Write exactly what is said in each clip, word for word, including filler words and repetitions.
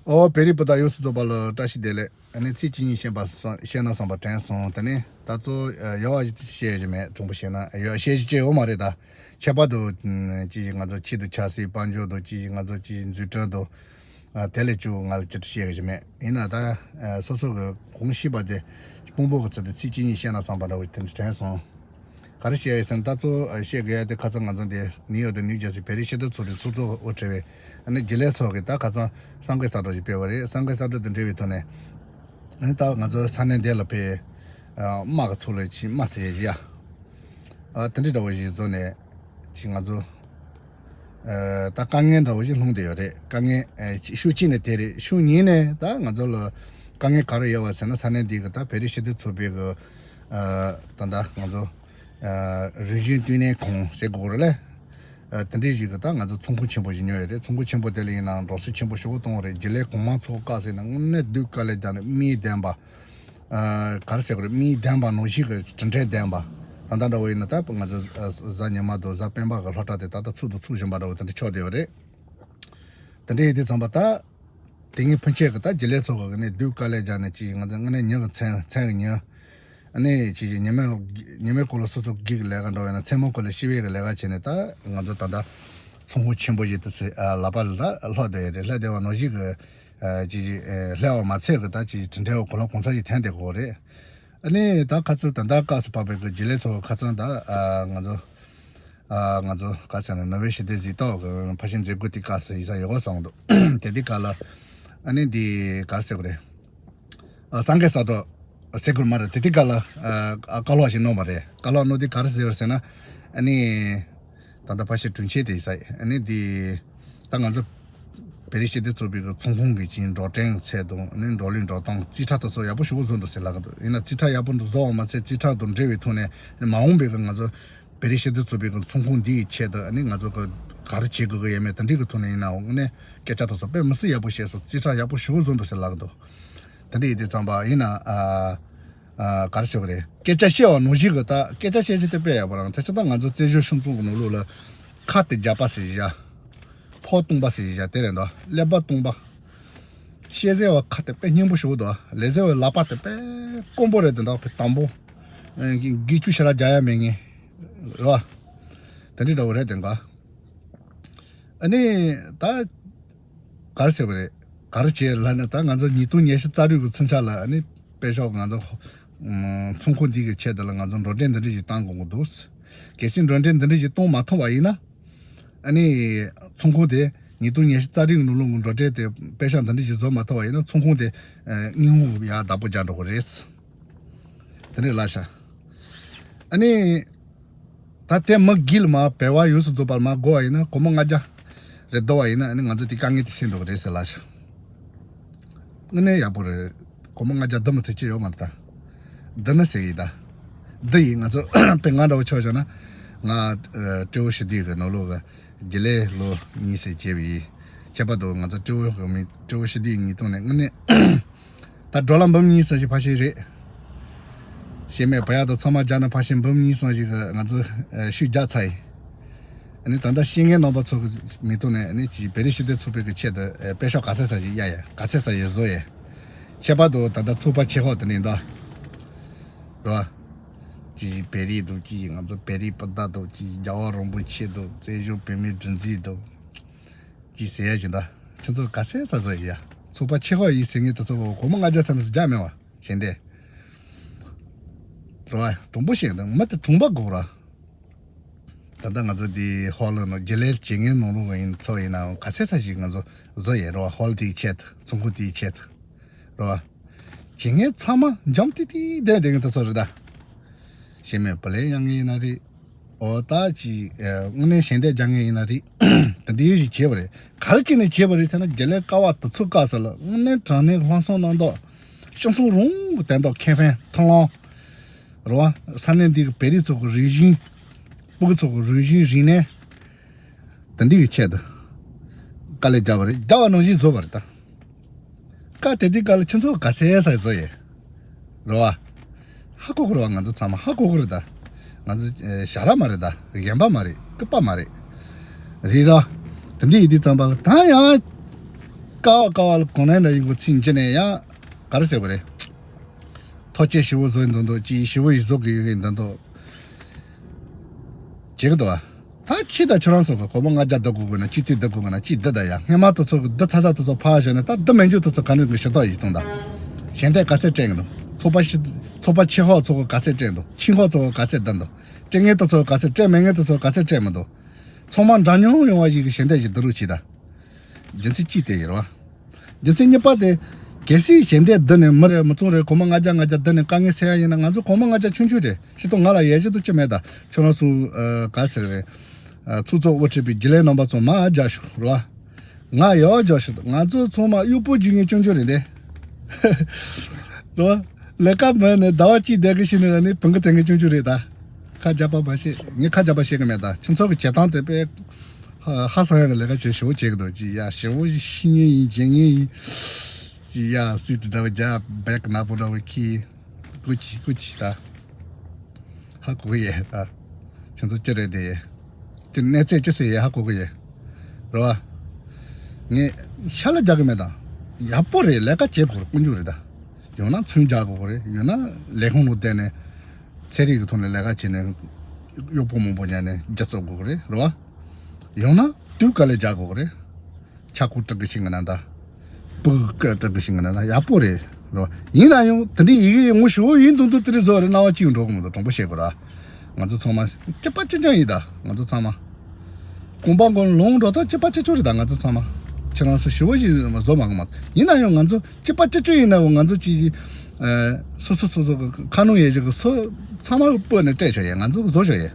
ཨོ། བོད་རིགས་སྤུན་ཟླ་ཡོངས་སུ་རྫོགས་པ་ལ་བཀྲ་ཤིས་བདེ་ལེགས། ཨ་ནི་ཚིག་གཅིག་གཉིས་བཤད་པ་སོང་བཤད་ན་བསམ་པ་དྲན་སོང་། དེ་ནས་ད་གཙོ་ཡག་པ་ཞིག་བཤད་ཀྱི་མེད། དྲང་པོ་བཤད་ན་ཡག་བཤད་ཀྱི་ཅི་ཡོད་མ་རེད། ད་ཁྱད་པར་དུ་ཅི་ཞིག་ང་ཚོ་ཆེད་དུ་ཆབ་སྲིད་དཔལ་འབྱོར་དང་ཅི་ཞིག་ང་ཚོ་ཅི་ཞིག་འཛུགས་སྐྲུན་དང་དེ་ལས་ཅུང་ང་ལ་ཅི་བཤད་ཀྱི་མེད། ཡིན་ན་ད་སོ་སོ་གི་གོང་ཞུས་པ་དེ་དཔང་པོ་གི་ཚུལ་དུ་ཚིག་གཅིག་གཉིས་བཤད་ན་བསམ་པ་འདྲ་བོ་དེ་འདྲ་དྲན་སོང་། ག་རེ་བཤད་ཡོད་ཟེར་ན། ད་གཙོ་བོ་བཤད་དགོས་ཡ་དེ་ཁ་སང་ང་ཚོ་འདི་ནིའུ་ཡོག་དང་ནིའུ་ཇར་སི་བོད་རིགས་སྤྱི་མཐུན་ཚོགས་པའི་ཚོགས་གཙོ་དབུ་ཁྲིད་པའི་ཨ་ནི་རྒྱུན་ལས་ཚོ་གིས་ད་ཁ་སང་གསར་འགོད་གསལ་བསྒྲགས་ཤིག་སྤེལ་བ་རེད། གསར་འགོད་གསལ་བསྒྲགས་དང་འབྲེལ་བའི་ཐོག་ནས་ཨ་ནི་ད་ང་ཚོ་ས་གནས་འདི་ལ་ཕེབས་དམག་གི་ཐོག་ལ་ཕྱིན་དམག་ཟེར་ཡ་ཞིག་ཡ་ཨ་དེ་འདྲའི་འདྲ་བོ་ཞིག་བཟོས་ནས་ཅིག་ང་ཚོ་ཨ་ད་དཀའ་ངལ་འདྲ་བོ་ཞིག་ལྷུང་བསྡད་ཡོད་རེད། དཀའ་ངལ་ཨ་ཅིག་ཤུགས་གཅིག་ནས་དེ་རེད། ཤུགས་གཉིས་ནས་ད་ང་ཚོ་ལ་དཀའ་ངལ་ག་རེ་ཡོད་པ་ཟེར་ན། ས་གནས་འདི་གི་ད་བོད་རིགས་སྤྱི་མཐུན་ཚོགས་པའི་གི་ཨ་ད་ད་ང་ཚོ་ཨ་རིག་གཞུང་བསྟི་གནས་ཁང་ཟེར་དགོས་རེད་ལ། ཨ་དེ་འདྲའི་ཞིག་གི་ད་ང་ཚོ་ཚོགས་ཁང་ཆེན་པོ་ཞིག་ཉོས་ཡོད་རེད། ཚོགས་ཁང་ཆེན་པོ་དེ་ལ་ཡིན་ནའང་འགྲོ་སོང་ཆེན་པོ་ཞེ་པོ་གཏོང་བ་རེད། རྒྱུན་ལས་གོང་མ་ཚོ་བཀག་ཟེར་ན་དངོས་གནས་སྡུག་དཀའ་ལས་རྒྱག་ནས་མིའི་བདེན་པ། ཨ་ག་རེ་ཟེར་དགོས་རེད། མིའི་བདེན་པ་ནང་བཞིན་གི་གྲུབ་འབྲས་ལྡན་པ། ད་ལྟ་འདྲ་བོ་ཡིན་ན་ད་ང་ཚོ་ཨ་གཟའ་ཉི་མ་དང་གཟའ་སྤེན་པ་གི་སློབ་གྲྭ་དེ་ད་ལྟ་ཚུགས་དང་ཚུགས་བཞིན་པ་འདྲ་བོ་དེ་འདྲ་ཆགས་བསྡད་ཡོད་རེད། དེ་འདྲ་ཡིན་དུས་ཙམ་པ་ད། དེ་ངའི་ཕན་ཆད་ཀྱི་ད་རྒྱུན་ལས་ཚོ་གི་ནས་སྡུག་དཀའ་ལས་རྒྱག་ནས་ཅིག་ང་ཚོ་དངོས་གནས་ཉིན་གི་མཚན་མཚན་གི་ཉིན། ཨ་ནི་ཅིག་ཅིག་ཉི་མའི་ཉི་མའི་སྐོར་ལ་སོ་སོ་སྒེར་གྱི་ལས་ཀ་འགྲོ་བས་ན་མཚན་མོ་སྐོར་ལ་ཤི་བའི་གི་ལས་ཀ་བྱས་ནས་ད་ང་ཚོ་ད་ལྟ་ཚོགས་ཁང་ཆེན་པོ་ཞིག་ཏུ་ཚེ་ཨ་ལག་པ་ལ་ལྷོད་བསྡད་ཡོད་རེད། ལྷོད་བསྡད་པ་ནང་བཞིན་གི་ཨ་ཅིག་ཅིག་ཨ་ལྷོད་པ་མ་ཚད་གི་ད་ཅིག་དྲིན་དྲན་བ་གོ་ལ་གོང་ས་ཞིག་འཐེན་བསྡད་ཀྱི་ཡོད་རེད། ཨ་ནི་ད་ཁ་ཚུར་ད་ལྟ་སྐབས་སུ་བབས་པའི་གི་རྒྱུན་ལས་ཚོ་ཁ་ཚང་ད་ཨ་ང་ཚོ་ཨ་ང་ཚོ་ག་ཟེར་ན་ནོ་བེལ་ཞི་བདེའི་གཟེངས་རྟགས་གི་ཕར་ཕྱིན་མཛད་སྒོ་དེ་སྐབས་སུ་ཡིན་ས་ཡོད་གོ་སོང་འདུག་དེ་དུས་སྐབས་ལ་ཨ་ནི་འདི་ག་རེ་ཟེར་དགོས་རེད། ཨ་གསར་འགོད་གསར་རྟོག་ཟེར་དགོས་མ་རེད། དེ་དུས་སྐབས་ལ་ཨ་བཀའ་སློབ་ཞིག་གནང་བ་རེད། བཀའ་སློབ་གནང་དུས་ག་རེ་ཟེར་བ་ཟེར་ན། ཨ་ནི་ད་ལྟ་ཕར་ཕྱིན་དྲུང་ཆེ་དེ་ཡིན་ས་ཡིན། ཨ་ནི་འདི་ད་ང་ཚོ་བོད་རིགས་སྤྱི་མཐུན་ཚོགས་པའི་གི་ཚོགས་ཁང་གི་ཅིག་འགྲོ་གྲོན་ཚད་དང་ཨ་ནི་འགྲོ་ལུགས་འགྲོ་སྟངས་རྩིས་ཁྲ་དེ་ཚོ་ཡག་པོ་ཞེ་པོ་བཟོ་འདུག་ཟེར་ལབ་ཀྱི་འདུག་ཡིན་ན་རྩིས་ཁྲ་ཡག་པོ་འདུག་བཟོ་བ་མ་ཚད་རྩིས་ཁྲ་དང་འབྲེལ་བའི་ཐོག་ནས་མ་འོངས་པའི་གི་ང་ཚོ་བོད་རིགས་སྤྱི་མཐུན་ཚོགས་པའི་གི་ཚོགས་ཁང་འདིའི་ཆེད་དུ་ཨ་ནི་ང་ཚོ་གི་ག་རེ་བྱེད་དགོས་གི་ཡོད་མེད་དེ་འདྲའི་གི་ཐོག་ནས་ཡིན་ནའང་དངོས་གནས་སྐད་ཆ་དེ་ཚོ་དཔེ་མི་སྲིད་ཡག་པོ་བཤད་སོང་། རྩིས་ཁྲ་ཡག་པོ་ཞེ་པོ་བཟོ་འདུག་ཟེར་ལབ་ཀྱི་འདུག་དེ་འདྲ་ཡིན་དུས་ཙམ་པ་ཡིན་ན་ཨ་ཨ་ག་རེ་ཟེར་དགོས་རེད། སྐད་ཆ་བཤད་པ་ནང་བཞིན་གི་ད་སྐད་ཆ་བཤད་ཀྱི་དེ་དཔེ་ཡག་པོ་རང་། ད་ཆ་ད་ང་ཚོ་བཙན་བྱོལ་སྤྱི་ཚོགས་ཀྱི་ནང་ལོགས་ལ་ཁ་དེ་རྒྱབ་པ་ཟེར་བཞག་ཕོ་སྟོང་པ་ཟེར་བཞག་དེ་རེད་འདུག་ཀླད་པ་སྟོང་པ། བཤད་ཟེར་བ་ཁ་དེ་དཔེ་སྙིང་པོ་ཞེ་པོ་འདུག་ལས་ཟེར་བའི་ལག་པ་དེ་དཔེ་དཀོན་པོ་རེད་དེ་འདྲ། དཔེ་དམ་པོ། ཨ་དགེ་བཅུ་ཞེ་དྲག་རྒྱག་ཡ་མེད་ངེས། རེད་བ། དེ་འདྲའི་འདྲ་བོ་རེད་དེ་འགའ། ཨ་ནི་ད་ག་རེ་ཟེར་བ་རེད། ག་རེ་བྱས་ལབ་ན་ད་ང་ཚོ་ཉིས་སྟོང་ཉི་ཤུ་རྩ་དྲུག་གི་ཚུན་ཆད་ལ་ཨ་ནི་དཔེ་ཤོག་ང་ཚོ་ཚོགས་ཁང་འདི་གི་ཆེད་དུ་ལ་ང་ཚོ་འགྲོ་གྲོན་འདི་འདྲ་ཞིག་བཏང་དགོས་ཀྱི་འདུག་གལ་སྲིད་འགྲོ་གྲོན་འདི་འདྲ་ཞིག་གཏོང་མ་ཐུབ་པ་ཡིན་ན། ཨ་ནི་ཚོགས་ཁང་དེ་ཉིས་སྟོང་ཉི་ཤུ་རྩ་དྲུག་གི་ནང་ལོགས་ཀྱི་འགྲོ་གྲོན་དེ་དཔེ་ཤག་འདི་འདྲ་ཞིག་བཟོ་མ་ཐུབ་པ་ཡིན་ན་ཚོགས་ཁང་དེ་ཨ་སྔོན་འགོག་ཡག་བདག་པོ་རྒྱག་འགྲོ་གི་རེད། དེ་འདྲ་ལབ་ཤག་ཨ་ནི་ད་དེ་མི་དགེ་ལ་མ་བེ་བ་ཡོངས་སུ་རྫོགས་པར་མ་གོ་བ་ཡིན་ན་སྒོར་མོ་ལྔ་བརྒྱ་རེ་བསྡུ་བ་ཡིན་ན་ཨ་ནི་ང་ཚོ་དེ་དཀའ་ངལ་དེ་སེལ་འགྲོ་གི་རེད་ཟེར་ལབ་ཤག་དངོས་གནས་ཡག་པོ་རེད། སྒོར་མོ་ལྔ་བརྒྱ་བསྡུ་མི་ཐུབ་ཀྱི་ཡོད་མ་རེད་ད། འདི་ནི་ཟེར་གི་ད། འདི་ཡིན་ང་ཚོ་དཔེ་ང་འདྲ་བོ་ཆོག་བྱུང་ན། ང་ཨ་སྤྲེའུ་ཞི་བདེ་གི་ནང་ལོགས་གི་རྒྱུན་ལས་ལོ་གཉིས་ཙམ་བྱས་པ་ཡིན། ཁྱད་པར་དུ་ང་ཚོ་སྤྲེའུ་གི་མི་སྤྲེའུ་ཞི་བདེ་ཉིས་སྟོང་ནས་དངོས་གནས་ད་ཌོ་ལར་འབུམ་གཉིས་ཙམ་ཞིག་ཕར་ཕྱིན་རེད། ཤེས་མེད་བ་ཡག་དང་ཚང་མ་རྒྱག་ན་ཕར་ཕྱིན་འབུམ་གཉིས་ཙམ་ཞིག་གི་ང་ཚོ་ཨ་ཤུགས་རྒྱག་ཚར་ཡིན། ཨ་ནི་ད་ལྟ་ཤེས་མཁན་རྣམ་པ་ཚོ་གི་མིང་ཐོག་ནས་ཨ་ནི་ཅིག་བོད་རིགས་ཞི་བདེ་ཚོགས་པའི་གི་ཆེད་དུ་ཨེ་དཔེ་ཤོག་ག་ཚད་ཙམ་ཞིག་གཡར་ཡ་ག་ཚད་ཙམ་ཞིག་བཟོ་ཡ། ཁྱད་པར་དུ་ད་ལྟ་ཚོགས་པ་ཆེ་ཁག་དེ་ནས་འདུག་རོ། ཅིག་བོད་རིགས་འདུག་ཅིག་ང་ཚོ་བོད་རིགས་སྤུན་ཟླ་འདུག་ཅིག་རྒྱལ་བ་རིན་པོ་ཆེ་འདུག་བཙན་བྱོལ་བོད་མིའི་སྒྲིག་འཛུགས་འདུག་ཅིག་ཟེར་ཡ་ཞིག་འདུག་ཁྱེད་ཚོ་ག་ཚད་ཙམ་བཟོ་ཡ། ཚོགས་པ་ཆེ་ཁག་ཡིན་ཟེར་མཁན་དེ་ཚོ་སྒོར་མོ་ལྔ་བརྒྱ་ཙམ་ཞིག་རྒྱག་མེད་བ་ཞེ་འདས། རོ། དྲང་པོ་བཤད་ན་མི་དེ་གྲོང་པ་དགོས་ར། ད་ལྟ་ང་ཚོ་འདི་ཧོལ་ནང་རྒྱུན་ལས་བྱེད་མཁན་ནང་ལོགས་ཡིན་ཚོ་ཡིན་ནའང་ག་ཚད་ཙམ་ཞིག་ང་ཚོ་བཟོ་ཡས་རོ། ཧོལ་དེའི་ཆེད་དུ་ཚོགས་ཁང་དེའི་ཆེད་དུ་རོ། བྱེད་མཁན་ཚང་མ་འཇམ་ཏིག་ཏིག་བསྡད་བསྡད་མཁན་དེ་ཚོ་རེད་ད། ཤེས་མེད་བུ་ལོན་གཡར་མཁན་ཡིན་ན་རེད། འོ་ད་ཅིག་ཨ་དངོས་གནས་ཞལ་འདེབས་རྒྱག་མཁན་ཡིན་ན་རེད། དེ་འདྲའི་ཞིག་བྱས་པ་རེད། ག་རེ་བྱས་ནས་བྱས་པ་རེད་ཟེར་ན་རྒྱུན་ལས་ཀ་བ་དེ་ཚོ་སྐབས་སུ་ལ་དངོས་གནས་དྲང་གནས་ལྷག་བསམ་རྣམ་དག་སྤྱི་ཚོགས་རང་གི་དོན་དག་ཁེ་ཕན་མཐོང་ལམ། རེད་བ། ས་གནས་འདི་གི་བོད་རིགས་ཚོ་གི་རིག་གཞུང་། སྤུ་གུ་ཚོ་གི་རིག་གཞུང་རིག་གནས། དེ་འདྲའི་གི་ཆེད་དུ་དཀའ་ལས་བརྒྱབ་པ་རེད། བརྒྱབ་པ་ནང་བཞིན་བཟོས་པ་རེད་ད། དཀའ་དེ་དུས་སྐབས་ལ་ཁྱེད་ཚོ་ག་ཚད་ཙམ་བཟོ་ཡས། རེད་བ། ཧ་གོ་གི་རེད་བ། ང་ཚོ་ཚང་མ་ཧ་གོ་གི་རེད་ད། ང་ཚོ་ཨེ་ཞ་ར་མ་རེད་ད། རྒན་པ་མ་རེད། སྐུད་པ་མ་རེད། རེད་ར། དེ་འདྲ་ཡིན་དུས་ཙམ་པ་ལ་ད་ཡང་། ཀ་བ་ཀ་བ་ལ་གོང་ནས་འདྲ་ཡིན་གོ་ཚིག་འཇི་ནས་ཡང་ག་རེ་ཟེར་དགོས་རེད། ཐོ་ཅེ་ཞི་བོ་བཟོ་ཡིན་འདུག་འདུག་ཅི་ཞི་བོ་ཡི་བཟོ་གི་ཡོད་ཡིན་འདུག་འདུག་བྱེད་གི་འདུག་བ། ད་ཁྱི་དང་ཁྱོད་རང་ཚོ་གི་སྒོར་མོ་ལྔ་བརྒྱ་བསྡུ་དགོས་དགོས་ན་ཅི་ཏི་བསྡུ་དགོས་དགོས་ན་ཅི་བསྡུ་ད་ཡ་སྔས་མ་དུ་ཚོ་གི་བསྡུ་ཚ་ཚ་དུ་ཚོ་ཕ་ཞོན་ན་ད་བསྡུ་མེད་རྒྱུ་དུ་ཚོ་ག་ནས་གི་ཞི་ཏོག་ཡིད་གཏོང་ད། ཞལ་འདེབས་ག་ཚད་སྤྲད་གི་འདུག་ཚོགས་པ་ཞི་ཚོགས་པ་ཆེ་ཧོག་ཚོ་གི་ག་ཚད་སྤྲད་འདུག་ཆིང་ཧོག་ཚོ་གི་ག་ཚད་བསྡུ་འདུག་སྤྲད་ངེས་དུ་ཚོ་གི་ག་ཚད་སྤྲད་མེད་ངེས་དུ་ཚོ་གི་ག་ཚད་སྤྲད་མི་འདུག་ཚང་མ་འདྲ་མཉམ་ཡོང་བ་ཞིག་གི་ཞལ་འདེབས་ཞིག་བསྡུ་རོགས་བྱེད་ད། རྒྱུ་མཚན་ཅི་དེ་ཡིན་རོ། རྒྱུ་མཚན་གཉིས་པ་དེ། གལ་སྲིད་ཞལ་འདེབས་བསྡུ་ནས་མི་རེ་མི་ཚང་རེ་སྒོར་མོ་ལྔ་བརྒྱ་ལྔ་བརྒྱ་བསྡུ་ནས་དཀའ་ངལ་སེལ་ཡ་ཡིན་ན་ང་ཚོ་སྒོར་མོ་ལྔ་བརྒྱ་ཆུང་ཆུང་རེད། ཅི་ཏོ་ང་ལ་ཡལ་གཞི་དུ་ཅི་མེད་ད་ཁྱོད་རང་ཚོ་ག་ཟེར་རེད། ཚོགས་གཙོ་དབུ་ཁྲིད་པའི་རྒྱུན་ལས་རྣམ་པ་ཚོ་མ་རྒྱག་ཤོག་རོ། ང་ཡག་རྒྱག་ཤོག་ང་ཚོ་ཚང་མ་གཡོག་པོ་རྒྱུ་ངན་ཆུང་ཆུང་རེད་དེ། རོ། ལས་ཀ་མེད་ནས་ཟླ་བ་གཅིག་བསྡད་གི་ཤི་ནས་ནི་བུན་གི་དེ་ངན་ཆུང་ཆུང་རེད་ད། ཁ་རྒྱག་པ་མ་ཤེས་ངས་ཁ་རྒྱག་པ་ཤེས་གི་མེད་ད་ཁྱོད་ཚོ་གི་བྱེད་སྟངས་དེ་དཔེ། ཧ་ཧ་སང་ཡག་གི་ལས་ཀ་བྱེད་ཞེ་བོ་བྱེད་གི་འདུག་ཅི་ཡ་ཞེ་བོ་ཤི་ངེས་ཡིན་བྱེད་ངེས་ཡིན། ཅི་ཡ་སུས་དུ་འདྲ་བ་རྒྱ་བེག་ནག་པོ་འདྲ་བ་ཁྱི། ཀུ་ཅི་ཀུ་ཅི་ད། ཧ་གོ་གི་ཡེ་ད། ཁྱོད་ཚོ་ཅི་རེད་དེ། ཅི་གནས་ཚད་ཅི་ཟེར་ཡེ་ཧ་གོ་གི་ཡེ། རེད་བ། ངས་ཤ་ལ་རྒྱག་གི་མེད་ད། ཡག་པོ་རེད་ལས་ཀ་བྱེད་དགོས་རེད་དཀོན་མཆོག་རེད་ད། ཡང་ན་ཚོན་རྒྱག་དགོས་རེད་ཡང་ན་ལས་ཁུངས་ལ་བསྡད་ནས། ཚན་རིག་གི་ཐོག་ནས་ལས་ཀ་བྱས་ནས། གཡོག་པོ་མང་པོ་ཉར་ནས་རྒྱ་བཙོག་དགོས་རེད་རེད་བ། ཡང་ན་དུས་དཀའ་ལས་རྒྱག་དགོས་རེད། ཆ་ཁུ་དྲག་གི་ཤིང་གི་ནང་ད། སྤུ་གུ་དཀའ་དྲག་གི་ཤིང་གི་ནང་ད་ཡག་པོ་རེད་རེད་བ། ཡིན་ན་ཡང་དེ་འདྲའི་ཡི་གེ་ངོ་ཤེས་ཡིན་དུང་དུ་དེ་རིགས་བཟོ་རེད་སྣང་བ་གཅིག་འགྲོ་གི་མི་འདུག་དྲང་པོ་བཤད་དགོས་ར། ང་ཚོ་ཚང་མ་གཅིག་པ་གཅིག་རྐྱང་ཡིན་ད་ང་ཚོ་ཚང་མ། གོམ་པ་མགོ་ལོང་འགྲོ་ད་གཅིག་པ་གཅིག་ཆོད་རེད་ད་ང་ཚོ་ཚང་མ། ཁྱེད་རང་ཚོ་ཞི་བོ་ཞིག་བཟོ་མ་གི་མ། ཡིན་ན་ཡང་ང་ཚོ་གཅིག་པ་གཅིག་ཆོད་ཡིན་ན་འོ་ང་ཚོ་གཅིག་ཨ། སོ་སོ་སོ་སོ་གི་ཁ་ནང་ཡས་ཞིག་གི་སོ་ཚང་མ་གི་སྤོས་ནས་སྤྲད་ཆོག་ཡས་ང་ཚོ་གི་བཟོ་ཆོག་ཡས།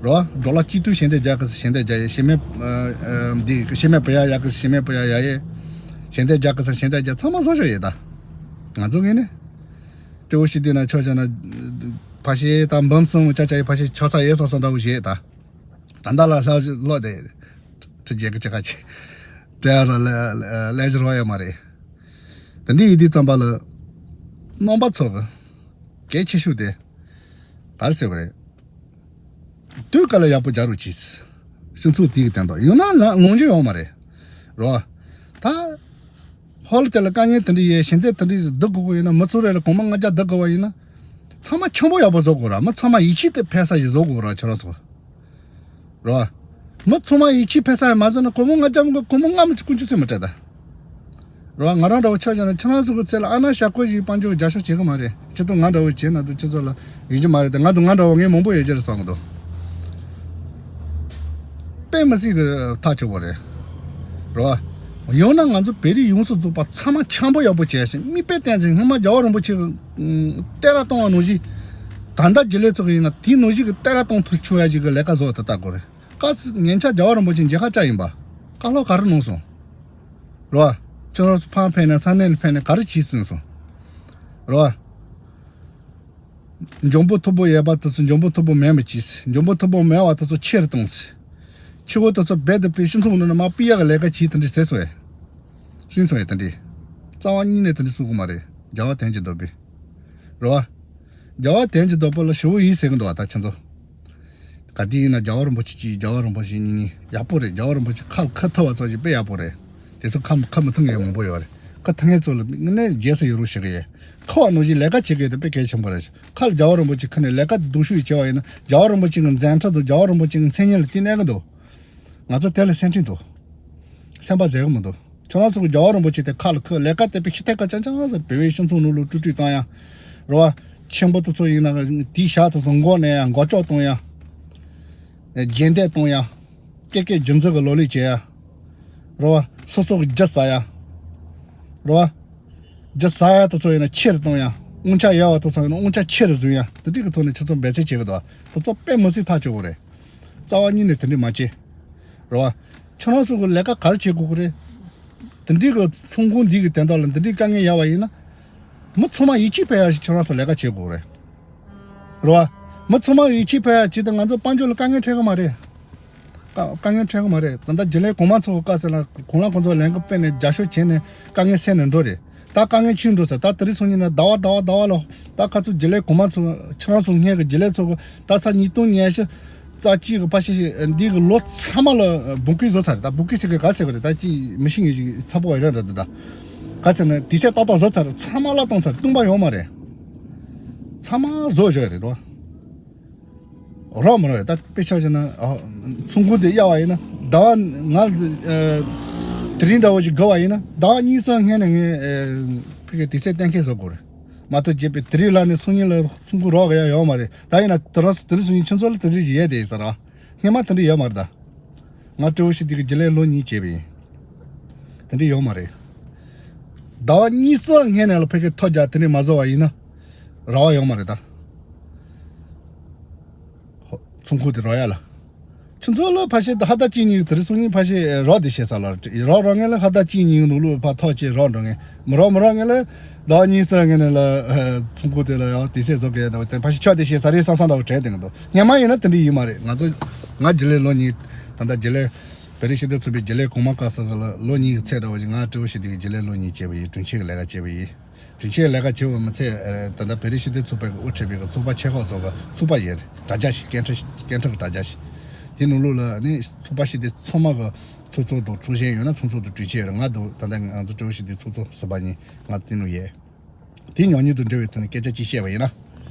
རོ། འགྲོ་ལ་སྐྱིད་དུས་ཞལ་འདེབས་རྒྱག་གི་ཞལ་འདེབས་རྒྱག་ཡས་ཞེ་མེད་ཨ། འདི་ཞེ་མེད་བུ་ཡ་ཡག་གི་ཞེ་མེད་བུ་ཡ་ཡ་ཡས། ཞལ་འདེབས་རྒྱག་གི་ཞལ་འདེབས་རྒྱག་ཚང་མ་བཟོ་ཆོག་ཡས་ད། ང་ཚོ་ངས་ནི། སྤྲེའུ་ཤི་དུས་ན་ཆོག་ཆོག་ན། ཕ་ཤེ་དང་འབུམ་གསུམ་ཆ་ཆ་ཡས་ཕ་ཤེ་ཆོག་ས་ཡས་སོ་སོ་འདྲ་བོ་བཞེས་ད། ད་ལྟ་ལ་ལྷག་ལོ་དེ། ཁྲི་རྒྱལ་གི་ཅི་ཁ་ཆེ། བྲེ་ར་ལ་ལས་རོ་ཡ་མ་རེད། དེ་འདི་ཡིན་དུས་ཙམ་པ་ལ། རྣམ་པ་ཚོ་གི། གལ་ཆེ་ཤོས་དེ། ག་རེ་ཟེར་བ་རེད། དུས་སྐབས་ལ་ཡག་པོ་རྒྱག་རོགས་གྱིས། སྤྱི་ཚོགས་དེའི་སྟེང་དུ་ཡང་ན་ལ་ལོང་རྒྱུ་ཡོང་མ་རེད། རོ། ད། ཧོལ་དེ་ལ་དཀའ་ངལ་དེ་འདྲ་ཡོད་ཞལ་འདེབས་དེ་འདྲ་བསྡུ་དགོས་ཀྱི་ཡིན་ན་མི་ཚོ་རེ་ལ་གོང་མ་ལྔ་བརྒྱ་བསྡུ་དགོས་པ་ཡིན་ན། ཚང་མ་ཆེན་པོ་ཡག་པོ་བཟོ་དགོས་ར་མི་ཚང་མ་ཡིད་ཆེས་དེ་ཕན་ས་ཞིག་བཟོ་དགོས་ར་ཁྱོད་རང་ཚོ། རོ། མི་ཚང་མ་ཡིད་ཆེས་ཕན་ས་ཡང་མ་བཟོ་ན་གོང་མ་ལྔ་བརྒྱ་མི་དགོས་གོང་མ་ལྔ་མི་ཚོ་ཀུན་སྤྱོད་སེམས་མི་སྤྲད་ད། རོ། ང་རང་འདྲ་བོ་ཆ་བཞག་ན་ཁྱེད་རང་ཚོ་གི་ཚེ་ལ་ཨ་ན་ཞྭ་ཀོ་ཞིག་དཔལ་འབྱོར་རྒྱབ་སྐྱོར་བྱེད་གི་མ་རེད་ཁྱེད་ཚོ་ང་འདྲ་བོ་བྱེད་ན་དུ་ཁྱེད་ཚོ་ལ་ཡིན་གྱི་མ་རེད་དེ་ང་དུ་ང་འདྲ་བོ་ངས་མང་པོ་ཡོད་ཀྱི་རེད་བསམ་གི་འདུག་དཔེ་མི་སྲིད་གི་ཐག་ཆོད་པོ་རེད། རོ། ཡང་ན་ང་ཚོ་བོད་རིགས་ཡོངས་སུ་རྫོགས་པ་ཚང་མ་འཆམ་པོ་ཡག་པོ་བྱས་ཤིང་མིག་དཔེ་བསྟན་ཚེ་སྔོན་མ་རྒྱལ་བ་རིན་པོ་ཆེ་གི་ཨུམ། གཏད་ར་གཏོང་བ་ནང་བཞིན། ད་ལྟ་རྒྱུན་ལས་ཚོ་གི་ཡིན་ན་དེའི་ནང་བཞིན་གི་གཏད་ར་གཏོང་ཐུབ་ཆོག་ཡ་ཞིག་གི་ལས་ཀ་བཟོ་བ་དེ་ལྟ་དགོས་རེད། བཀའ་ཚིག་ཉན་ཆ་རྒྱལ་བ་རིན་པོ་ཆེ་མཇལ་ཁ་བཅར་ཡིན་པ། བཀའ་སློབ་ག་རེ་གནང་སོང་། རོ། ཁྱོད་རང་ཚོ་ཕར་ཕེབས་ནས་ས་གནས་ལ་ཕེབས་ནས་ག་རེ་བྱས་ཟིན་སོང་། རོ། འཇོན་པོ་མཐོ་པོ་ཡོད་པ་དེ་ཚོ་འཇོན་པོ་མཐོ་པོ་མེད་པ་བྱས། འཇོན་པོ་མཐོ་པོ་མེད་པ་དེ་ཚོ་ཆེ་རུ་གཏོང་། ཆུ་བོ་དེ་ཚོ་རྦད་དེ་པའི་སྤྱི་ཚོགས་ནང་ནས་མར་ཕུད་ཡག་གི་ལས་ཀ་བྱས་དེ་འདྲ་བྱས་སོང་ཡ། སུན་སོང་ཡ་དེ་འདྲ། རྩ་བ་ཉིད་ནས་དེ་འདྲ་གསུང་གི་མ་རེད་རྒྱལ་བ་དོན་གྱི་འདོད་པས། རེད་བ། རྒྱལ་བ་དོན་གྱི་འདོད་པ་ལ་ཞུ་བོ་ཡིན་ཟེར་གི་འདུག་བ་ད་ཁྱེད་ཚོ། ག་དུས་ཡིན་ན་རྒྱལ་བ་རིན་པོ་ཆེ་གཅིག་རྒྱལ་བ་རིན་པོ་ཆེ་གཉིས་གཉིས་ཡག་པོ་རེད། རྒྱལ་བ་རིན་པོ་ཆེ་ཁ་ལ་ཁུར་ཐུབ་པ་ཙམ་ཞིག་དཔེ་ཡག་པོ་རེད། དེ་ཚོ་ཁ་ཁུར་མི་ཐུབ་མཁན་མང་པོ་ཡོད་རེད། ཁུར་ཐུབ་མཁན་ཚོ་ལ་དངོས་གནས་རྗེས་སུ་ཡི་རང་ཞུ་གི་ཡོད། ཁུར་བ་ནང་བཞིན་ལས་ཀ་བྱེད་དགོས་དེ་དཔེ་གལ་ཆེན་པོ་རེད། ཁ་ལ་རྒྱལ་བ་རིན་པོ་ཆེ་ཁུར་ནས་ལས་ཀ་སྡུག་ཤོས་ཡིས་བྱས་པ་ཡིན་ན་རྒྱལ་བ་རིན་པོ་ཆེ་གི་མཛད་འཕྲིན་དང་རྒྱལ་བ་རིན་པོ་ཆེ་གི་མཚན་སྙན་ལ་བརྟེན་གནས་གི་འདུག་ང་ཚོ་དེ་ལ་སེམས་ཁྲལ་འདུག་སེམས་པ་བཟོད་གི་མི་འདུག་ཁྱོད་རང་ཚོ་གི་རྒྱལ་བ་རིན་པོ་ཆེ་དེ་ཁ་ལ་ཁུར་ལས་ཀ་དེ་དཔེ་ཤི་ཐད་ཀ་ཅང་ཅང་ཟེར་བོད་པའི་སྤྱི་ཚོགས་ནང་ལོགས་དཀྲུག་དཀྲུག་བཏང་ཡ། རེད་བ། ཆེན་པོ་དེ་ཚོ་ཡིན་ན་དེའི་ཞག་དེ་ཚོ་མགོ་ནས་ཡ་མགོ་ལྕོག་གཏོང་ཡ། རྗེས་འདེད་གཏོང་ཡ། ཀེ་ཀེ་རྒྱུ་མཚན་གི་ལོ་ལེགས་བྱེད་ཡ། རེད་བ། སོ་སོ་གི་རྒྱུ་ཟ་ཡ། རེད་བ། རྒྱུ་ཟ་ཡ་དེ་ཚོ་ཡིན་ན་ཆེ་རུ་གཏོང་ཡ། དབང་ཆ་ཡོད་པ་དེ་ཚོ་ཡིན་ན་དབང་ཆ་ཆེ་རུ་བཟུང་ཡ་དེ་འདྲའི་གི་ཐོག་ནས་ཁྱེད་ཚོ་འབད་བརྩོན་བྱེད་གི་འདུག་དེ་ཚོ་དཔེ་མི་སྲིད་ཐག་ཆོད་གི་རེད། རྩ་བ་ཉིད་ནས་དེ་འདྲའི་མ་བྱེད། རེད་བ། ཁྱོད་རང་ཚོ་གི་ལས་ཀ་ག་རེ་བྱེད་དགོས་གི་རེད། དེ་འདྲའི་གི་ཚོང་ཁང་འདི་གི་དོན་དག་ལ་འདི་འདྲའི་དཀའ་ངལ་ཡོད་པ་ཡིན་ན། མི་ཚང་མ་ཡིད་ཆེས་འཕེར་ཡག་ཞིག་ཁྱོད་རང་ཚོ་ལས་ཀ་བྱེད་དགོས་རེད། རེད་བ། མི་ཚང་མ་ཡིད་ཆེས་འཕེར་ཡག་ཅིག་དང་ང་ཚོ་དཔལ་འབྱོར་ལ་དཀའ་ངལ་འཕྲད་གི་མ་རེད། དཀའ་དཀའ་ངལ་འཕྲད་གི་མ་རེད། ད་ལྟ་རྒྱུན་ལས་གོང་མ་ཚོ་གི་སྐབས་སུ་ལ་གོང་ལ་ཁོང་ཚོ་ལས་འགུལ་སྤེལ་ནས་རྒྱབ་སྐྱོར་བྱས་ནས་དཀའ་ངལ་སེལ་ནས་འགྲོ་རེད། ད་དཀའ་ངལ་ཆེ་འགྲོ་ཟེར་ད་དེ་རིང་སང་ཉིན་ན་ཟླ་བ་ཟླ་བ་ཟླ་བ་ལ་ད་ཁ་ཚུར་རྒྱུན་ལས་གོང་མ་ཚོ་ཁྱེད་རང་ཚོ་སྔོན་གི་རྒྱུན་ལས་ཚོ་གི་ད་ས་ཉིས་སྟོང་ཉི་ཤུ་ རྩ་གཅིག་གི་ཕ་ཤི་ཤི་འདི་གི་ལོ་ཚང་མ་ལ་བོང་ཀུ་བཟོ་ཚར། ད་བོང་ཀུ་ཟེར་གི་ག་ཟེར་གི་རེད། ད་ཅི་མི་ཤེས་ངེས་ཤིག་ཚ་པོ་ཡ་ར་ད་ད་ད་ག་ཟེར་ན་དུས་ཚོད་ཏག་ཏག་བཟོ་ཚར། ཚང་མ་ལ་གཏོང་ཚར། བཏུང་པ་ཡོད་མ་རེད། ཚང་མ་བཟོ་བཞག་རེད་རོ། རོགས་མི་རོགས་ཡ། ད་དཔེ་ཆ་བཞག་ན་ཨ་ཚོང་ཁུངས་དེ་གཡར་བ་ཡིན་ན་ཟླ་བ་ང་ཨ་དེ་རིང་འདྲ་བོ་ཞིག་དགོས་པ་ཡིན་ན་ཟླ་བ་གཉིས་གསུམ་སྔོན་ནས་ངས་ཨ་ཕ་གི་དུས་ཚོད་གཏན་འཁེལ་བཟོ་དགོས་རེད། མ་གཏོགས་རྗེས་པའི་དེ་རིང་ལ་ནས་སང་ཉིན་ལ་ཚོང་ཁུངས་རོགས་ག་ཡ་ཡོད་མ་རེད། ད་ཡིན་ན་དེ་རིང་དེ་རིང་སང་ཉིན་ཁྱེད་ཚོ་ལ་དེ་རིང་ཞིག་ཡས་དེ་ཡིན་ས་ར། སྔན་མ་དེ་འདྲ་ཡོད་མ་རེད་ད། ང་སྤྲེའུ་ཤི་དེ་གི་རྒྱུན་ལས་ལོ་གཉིས་བྱས་པ་ཡིན། དེ་འདྲ་ཡོད་མ་རེད། ཟླ་བ་གཉིས་གསུམ་སྔན་ནས་ལ་ཕ་གི་ཐོ་རྒྱག་དེ་འདྲ་མ་བཟོ་བ་ཡིན་ན་ར་བ་ཡོད་མ་རེད་ད། ཧོ། ཚོང་ཁུངས་དེ་རོགས་ཡ་ལ། ཁྱེད་ཚོ་ལ་ཕ་ཤི་ད་ཧ་ད་གཅིག་གཉིས་དེ་རིང་སང་ཉིན་ཕ་ཤི་རོགས་དེ་བཤད་ས་ལ་རོགས་རོགས་ངན་ལ་ཧ་ད་གཅིག་གཉིས་ནང་ལོགས་ཕ་ཐོག་ཆེ་རོགས་འགྲོ་ངན་མི་རོགས་མི་རོགས་ངན་ལ་ཟླ་བ་གཉིས་གསུམ་སྔན་ནས་ལ་ཚོང་ཁུངས་དེ་ལ་ཡང་དུས་ཚོད་བཟོ་གི་ཡ་འདྲ་བ་དེ་ཕ་ཤི་ཆོག་དེ་བཤད་ས་རེད་བསམ་བསམ་འདྲ་བ་དྲན་དེ་འདུག་སྔན་མ་ཡིན་ན་དེ་འདྲ་ཡིན་མ་རེད། ང་ཚོ་ང་རྒྱུན་ལས་ལོ་གཉིས་ད་ལྟ་རྒྱུན་ལས་བོད་རིགས་ཤེས་ལྡན་ཚོགས་པའི་རྒྱུན་ལས་གོང་མ་བཀའ་ཟུར་ལ་ལོ་གཉིས་ཀྱི་ཚད་འདྲ་བ་ཞིག་ང་སྤྲེའུ་ཤི་དེ་གི་རྒྱུན་ལས་ལོ་གཉིས་བྱས་པ་ཡིན། དྲུང་ཆེ་གི་ལས་ཀ་བྱས་པ་ཡིན། དྲུང་ཆེ་གི་ལས་ཀ་བྱས་པ་མི་ཚད་ད་ལྟ་བོད་རིགས་ཤེས་ལྡན་ཚོགས་པའི་དབུ་ཁྲིད་པའི་གི་ཚོགས་པ་ཆེ་ཁག་ཚོ་གི་ཚོགས་པ་ཡིན། དྲ་རྒྱ་ཞིག་སྐད་འཕྲིན་སྐད་འཕྲིན་གི་དྲ་རྒྱ་ཞིག་དེ་ནང་ལོགས་ལ་ནི་ཚོགས་པ་ཤེས་ལྡན་ཚང་མ་གི་ཚོགས་གཙོ་དང་ཚོགས་གཞོན་ཡོད་ན་ཚོགས་གཙོ་དང་དྲུང་ཆེ་ཡོད་རེད། ང་དང་ད་ལྟ་ང་ཚོ་སྤྲེའུ་ཤི་དེ་ཚོགས་གཙོ་ཟུར་པ་གཉིས་ང་དེ་ནང་ཡོད། དེ་ཉོག་ཉིད་དུ་འབྲེལ་བའི་ཐོག་ནས་སྐད་ཆ་གཅིག་བཤད་པ་ཡིན་ན།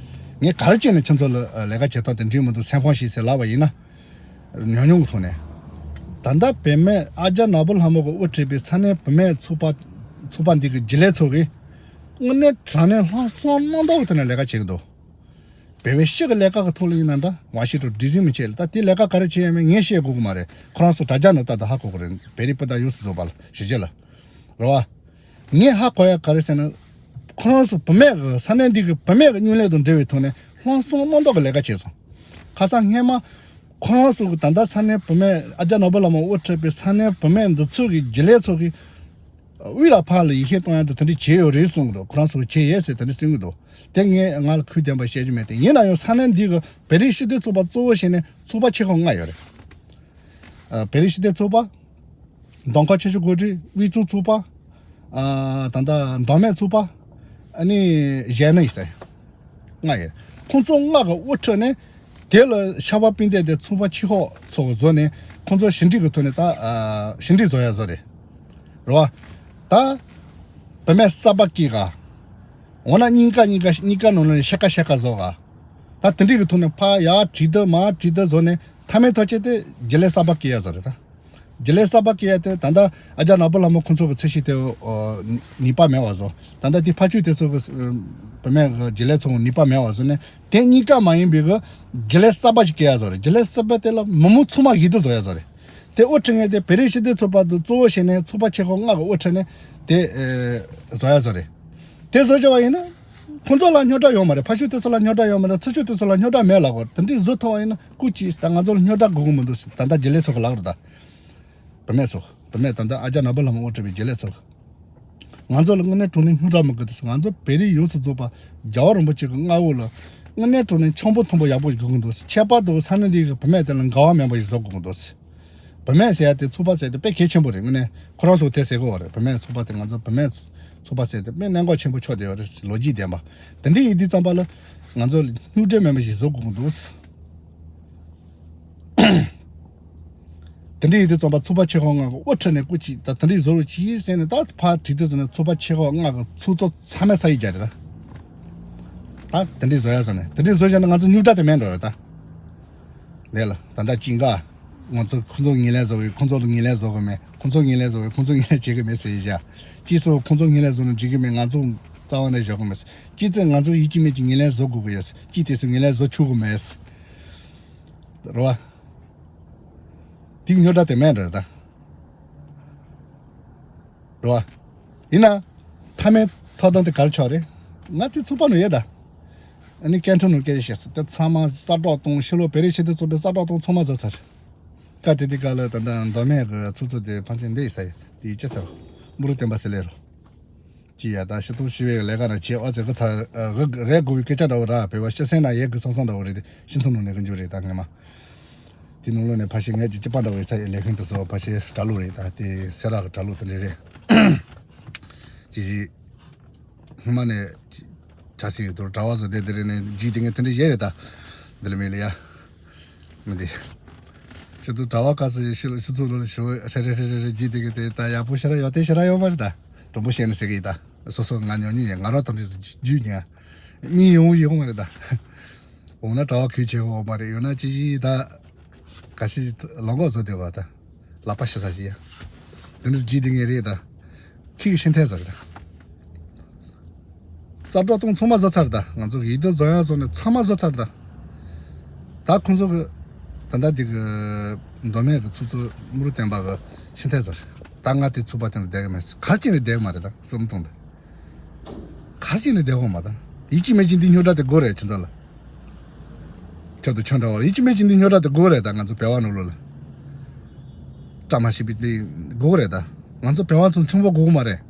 ངས་ག་རེ་བྱས་ནས་ཁྱེད་ཚོ་ལ་ལས་ཀ་བྱེད་སྟངས་དེ་འགྲིག་མི་འདུག་སེམས་ཁོང་ཞིག་ཟེར་ལབ་པ་ཡིན་ན། ཉོག་ཉོག་གི་ཐོག་ནས། ད་ལྟ་བུད་མེད་ཨ་ཅག་ནོར་བུ་ལྷ་མོ་གི་དབུ་ཁྲིད་པའི་ས་གནས་བུད་མེད་ཚོགས་པ་ཚོགས་པ་འདི་གི་རྒྱུན་ལས་ཚོ་གིས་དངོས་གནས་དྲང་གནས་ལྷག་བསམ་རྣམ་དག་གི་ཐོག་ནས་ལས་ཀ་བྱེད་ཀྱི་འདུག་བོད་པའི་ཕྱི་གི་ལས་ཀ་གི་ཐོག་ལ་ཡིན་ན་འདྲ་ཝ་ཤི་ཏོ་འདྲི་ཟིན་མི་བྱེད་ལ་ད་དེ་ལས་ཀ་ག་རེ་བྱེད་ཡ་མེད་ངས་བཤད་དགོས་གི་མ་རེད། ཁོ་རང་ཚོ་དྲ་རྒྱ་ནང་ལྟ་དང་ཧ་གོ་གི་རེད། བེ་རི་པི་ད་ཡོངས་སུ་རྫོགས་པ་ལ་གཞིས་བྱེས་ལ། རེད་བ། ངས་ཧ་གོ་ཡ་ག་རེ་ཟེར་ན། ཁོ་རང་ཚོ་བུད་མེད་གི་ས་གནས་འདི་གི་བུད་མེད་གི་སྨྱུང་གནས་དང་འབྲེལ་བའི་ཐོག་ནས་ལྷག་བསམ་རྣམ་དག་གི་ལས་ཀ་བྱས་སོང་། ཁ་སང་སྔས་མ། ཁོ་རང་ཚོ་གི་ད་ལྟ་ས་གནས་བུད་མེད་ཨ་ཅག་ནོར་བུ་ལྷ་མོ་དབུ་ཁྲིད་པའི་ས་གནས་བུད་མེད་འདི་ཚོ་གི་རྒྱུན་ལས་ཚོ་གི་དབུས་ལ་ཕར་ལ་ཡིད་ཆེས་གཏོང་ཡ་འདུག་དེ་འདྲ་བྱས་ཡོད་རེད་གསུང་གི་འདུག་ཁོ་རང་ཚོ་བྱས་ཡོད་ཟེར་དེ་འདྲ་གསུང་གི་འདུག་དེ་ངས་ང་ལ་ཁུངས་ལྡན་པ་བཤད་རྒྱུ་མེད་དེ་ཡིན་ན་ཡང་ས་གནས་འདི་གི་བོད་རིགས་ཤེས་ལྡན་ཚོགས་པ་གཙོ་བོ་བྱས་ནས་ཚོགས་པ་ཆེ་ཁག་ལྔ་ཡོད་རེད། ཨ། བོད་རིགས་ཤེས་ལྡན་ཚོགས་པ། མདོ་ཁམས་ཆུ་བཞི་སྒང་དྲུག་དབུས་གཙང་ཚོགས་པ། ཨ། ད་ལྟ་མདོ་སྨད་ཚོགས་པ། ཨ་ནི་གཞན་ནི་ཡིན་ས། ལྔ་ཡོད། ཁོང་ཚོ་ལྔ་གི་དབུ་ཁྲིད་ནས་དེ་ལ་ཤར་པ་སྤུན་ཟླ་དེ་ཚོགས་པ་ཆེ་ཁག་ཚོ་བཟོ་ནས་ཁོང་ཚོ་ཞི་འགྲིག་གི་ཐོག་ནས་ད་ཨ་ཞི་འགྲིག་བཟོ་ཡ་བཟོ་རེད། རེད་བ། ད་བུད་མེད་གསར་པ་སྐྱེས་ག་འོ་ན་གཉིས་ཀ་གཉིས་ཀ་གཉིས་ཀ་ནང་ལ་ཤ་ཀ་ཤ་ཀ་བཟོ་ག་ད་དེ་འགྲིག་གི་ཐོག་ནས་ཕ་ཡ་བྲིས་དུ་མ་བྲིས་དུ་བཟོ་ནས་མཐའ་མའི་ཐག་བཅད་དེ་རྒྱུན་ལས་གསར་པ་སྐྱེས་ཡ་བཟོ་རེད་ད། རྒྱུན་ལས་གསར་པ་སྐྱེས་ཡ་དེ་ད་ལྟ་ཨ་ཅག་ནོར་བུ་ལྷ་མོ་ཁོང་ཚོ་གི་ཚད་གཞི་དེ་ནུས་པ་མེད་པ་བཟོ། ད་ལྟ་དེ་ཕ་ཆོས་དེ་ཚོ་གི་བུད་མེད་གི་རྒྱུན་ལས་ཚོ་གི་ནུས་པ་མེད་པ་བཟོ་ནས་དེ་གཉིས་ཀ་མ་ཡིན་པའི་གི་རྒྱུན་ལས་གསར་པ་ཞིག་སྐྱེས་ཡ་བཟོ་རེད། རྒྱུན་ལས་གསར་པ་དེ་ལ་མི་མང་ཚང་མ་ཡིད་དུ་བཟོ་ཡ་བཟོ་རེད། དེ་དབུ་ཁྲིད་མཁན་དེ་བོད་རིགས་ཤེས་ལྡན་ཚོགས་པ་དེ་གཙོ་བོ་བྱས་ནས་ཚོགས་པ་ཆེ་ཁག་ལྔ་གི་དབུ་ཁྲིད་ནས་དེ་བཟོ་ཡ་བཟོ་རེད། དེ་བཟོ་བྱ་བ་ཡིན་ན། ཁོང་ཚོ་ལ་རྙོག་དྲ་ཡོད་མ་རེད། ཕ་ཤུལ་དེ་ཚོ་ལ་རྙོག་དྲ་ཡོད་མ་རེད། ཚུར་ཤུལ་དེ་ཚོ་ལ་རྙོག་དྲ་མེད་ལབ་དགོས། དེ་འདྲའི་བཟོ་ཐུབ་པ་ཡིན་ན་སྐུ་མཁྱེན། ད་ང་ཚོ་ལ་རྙོག་དྲ་དགོས་ཀྱི་མི་འདུག་ད་ལྟ་རྒྱུན་ལས་ཚོ་གི་ལག་རེད་ད། བུད་མེད་ཚོ། བུད་མེད་ད་ལྟ་ཨ་ཅག་ནོར་བུ་ལྷ་མོ་དབུ་ཁྲིད་པའི་རྒྱུན་ལས་ཚོ་གི། ང་ཚོ་ལ་དངོས་གནས་དྲང་གནས་རྙོག་དྲ་མི་དགོས་འདུག་ང་ཚོ་བོད་རིགས་ཡོངས་སུ་རྫོགས་པ་རྒྱལ་བ་རིན་པོ་ཆེ་གི་མངའ་འོག་ལ་དངོས་གནས་དྲང་གནས་འཆམ་པོ་མཐུན་པོ་ཡག་པོ་ཞིག་དགོས་ཀྱི་འདུག་ཁྱད་པར་དུ་ས་གནས་འདི་གི་བུད་མེད་དེ་ལ་འགལ་བ་མེད་པ་ཞིག་བཟོ་དགོས་ཀྱི་འདུག་བུད་མེད་ཟེར་ཡ་དེ་ཚོགས་པ་ཟེར་ཡ་དེ་དཔེ་གལ་ཆེན་པོ་རེད། དངོས་གནས་ཁོ་རང་ཚོ་དེ་ཟེར་གི་ཡོད་རེད། བུད་མེད་ཚོགས་པ་དེ་ང་ཚོ་བུད་མེད་ཚོགས་པ་ཟེར་དེ་དཔེ་གནད་འགག་ཆེན་པོ་ཆགས་བསྡད་ཡོད་རེད། ལོ་རྒྱུས་ལྡན་པ། དེ་འདྲ་ཡིན་དུས་ཙམ་པ་ལ་ང་ཚོ་རྙོག་དྲ་མེད་པ་ཞིག་བཟོ་དགོས་ཀྱི་འདུག་དེ་འདྲ་ཡིན་དུས་ཙམ་པ་ཚོགས་པ་ཆེ་ཁག་ལྔ་གི་དབུ་ཁྲིད་ནས་སྐུ་མཁྱེན། ད་དེ་འདྲ་བཟོ་རོགས་གྱིས་ཟེར་ནས་ད་ཕར་བྲིས་དུས་ཙམ་ནས་ཚོགས་པ་ཆེ་ཁག་ལྔ་གི་ཚོགས་གཙོ་ཚང་མས་ས་ཡིག་བརྒྱབ་རེད་ད། ད་དེ་འདྲ་བཟོ་ཡ་ཟེར་ནས་དེ་འདྲ་བཟོ་བྱས་ན་ང་ཚོ་རྙོག་དྲ་དེ་མེད་འགྲོ་རེད་ད། ལས་ལ་ད་ལྟ་ཅི་འགའ། ང་ཚོ་ཁོང་ཚོ་ངོས་ལེན་བཟོ་གི་ཁོང་ཚོ་ལ་ངོས་ལེན་བཟོ་གི་མེད། ཁོང་ཚོ་ངོས་ལེན་བཟོ་གི་ཁོང་ཚོ་ངོས་ལེན་བྱེད་གི་མེད་ཟེར་ཡིན་ཤག་ཅི་སོ་ཁོང་ཚོ་ངོས་ལེན་བཟོ་ན་འགྲིག་གི་མེད། ང་ཚོ་རྩ་བ་ནས་བཞག་གི་མེད། ཅི་ཚེ་ང་ཚོ་ཡིད་ཀྱི་མེད་ཀྱི་ངོས་ལེན་བཟོ་དགོས་གི་ཡོད། ཅི་དེ་ཚོ་ངོས་ལེན་བཟོ་ཆོག་གི་མེད། རེད་བ། དེ་གི་རྙོག་དྲ་དེ་མེད་འགྲོ་ད། རེད་བ། ཡིན་ན། མཐའ་མའི་ཐོབ་ཐང་དེ་ག་རེ་ཆགས་རེད། ང་དེ་ཚོགས་པ་ནང་ཡོད་ད། ཨ་ནི་སྐད་འཕྲིན་ནང་སྐད་ཆ་བཤད་ས་དེ་ཚང་མ་གསལ་བསྒྲགས་གཏོང་། ཕྱི་ལོགས་བོད་རིགས་ཤེས་ལྡན་ཚོགས་པའི་གསལ་བསྒྲགས་གཏོང་ཚང་མ་བཟོ་ཚར། སྐབས་དེ་དུས་སྐབས་ལ་ད་ལྟ་མདོ་སྨད་ཀྱི་ཚོགས་གཙོ་དེ་ཕལ་ཆེར་འདི་ཡིན་ས་ཡིན། དེ་ཅི་ཟེར། དམུ་རུ་བསྟན་པ་ཟེར་ལེ་རོ། ཅི་ཡ་ད་ཤི་ཐུང་ཤི་བའི་ལས་ཀ་ན་བྱེད་ཨོ་ཙེ་གི་ཚ་གི་རེད་དགོས་པའི་སྐད་ཆ་འདྲ་བོ་ར། བོད་པ་ཤི་སེང་ན་ཡས་གི་སང་སང་འདྲ་བོ་རེད། དེ་ཤི་ཐུང་ནང་ནས་གི་འཇུ་རེད་ད་ངེས་མ། དེ་ནང་ལོགས་ནས་ཕལ་ཆེར་ངས་ཀྱི་སྤྱི་པ་འདྲ་བོ་ཡིན་ས་ཡི་ལས་ཁུངས་དེ་ཚོ་ཕལ་ཆེར་གྲྭ་ལོག་རེད་ད། དེ་སེ་ར་གི་གྲྭ་ལོག་དེ་འདྲ་རེད། ཅི་ཞིག་སྔོན་མ་ནས་ཅི་གྲྭ་སྲིད་ཡོད་དོ་གྲྭ་བ་ཚོ་དེ་དེ་རེད་ནས་རྒྱུས་དེ་ངས་དེ་འདྲ་བཤད་རེད་ད། འདི་ལ་མེད་ལ་ཡ། མི་འདི། ཁྱེད་ཚོ་གྲྭ་བ་སྐབས་སུ་ཤི་ཤི་ཚུགས་ལོ་ལ་ཞུ་རེ་རེ་རེ་རེ་རྒྱུད་དེ་གི་དེ་ད་ཡག་པོ་ཤི་ར་ཡོད་དེ་ཤི་ར་ཡོད་མ་རེད་ད། དྲང་པོ་བཤད་ནས་ཟེར་གི་ཡིན་ད། སོ་སོ་ང་ཉོ་ཉོ་ཡིན་ང་རང་དང་འདྲ་རྒྱུད་ཉན། གཉིས་ཡོང་ཡོང་མ་རེད་ད། འོ་ན་གྲྭ་བ་གུས་ཆེ་འོ་མ་རེད་ཡོད་ན་ཅི་ཞིག་ད། ག་ཤི་ལོང་གོ་བཟོ་དེ་བ་ད། ལག་པ་ཤི་ས་ཞིག་ཡ། དེ་འདྲ་རྒྱུད་དེ་ངེས་རེད་ད། ཁྱི་གི་ཤི་འཐེན་ཟེར་ད། ས་འབྲོག་སྟོང་ཚང་མ་བཟོ་ཚར་ད། ང་ཚོ་ཡིད་དུ་བཟོ་ཡང་བཟོ་ནས་ཚང་མ་བཟོ་ཚར་ད། ད་ཁོང་ཚོ་གི་ད་ལྟ་འདི་གི་མདོ་སྨད་གི་ཚོགས་གཙོ་དམུ་རུ་བསྟན་པ་གི་ཤི་འཐེན་ཟེར། ད་ང་དེ་ཚོགས་པ་དེ་ནས་བསྡད་གི་མེད་གར་ཅིག་ནས་བསྡད་གི་མ་རེད་ད་སུམ་ཚོང་ད། གར་ཅིག་ནས་བསྡད་གོ་མ་ད། ཡིད་ཀྱི་མེད་ཀྱི་འདི་སྨྱོ་དགྲ་དེ་དགོས་རེད་ཁྱེད་ཚོ་ལ། ཁྱོད་དུ་ཁྱོད་འདྲ་བ་ལ་ཡིད་ཀྱི་མེད་ཀྱི་འདི་སྨྱོ་དགྲ་དེ་དགོས་རེད་ད་ང་ཚོ་བལ་བ་ནོར་ལོ་ལ། བཀྲ་མ་ཤིས་པའི་འདི་དགོས་རེད་ད། ང་ཚོ་བལ་བ་ཚོ་ཆུང་པོ་དགོས་གོ་མ་རེད།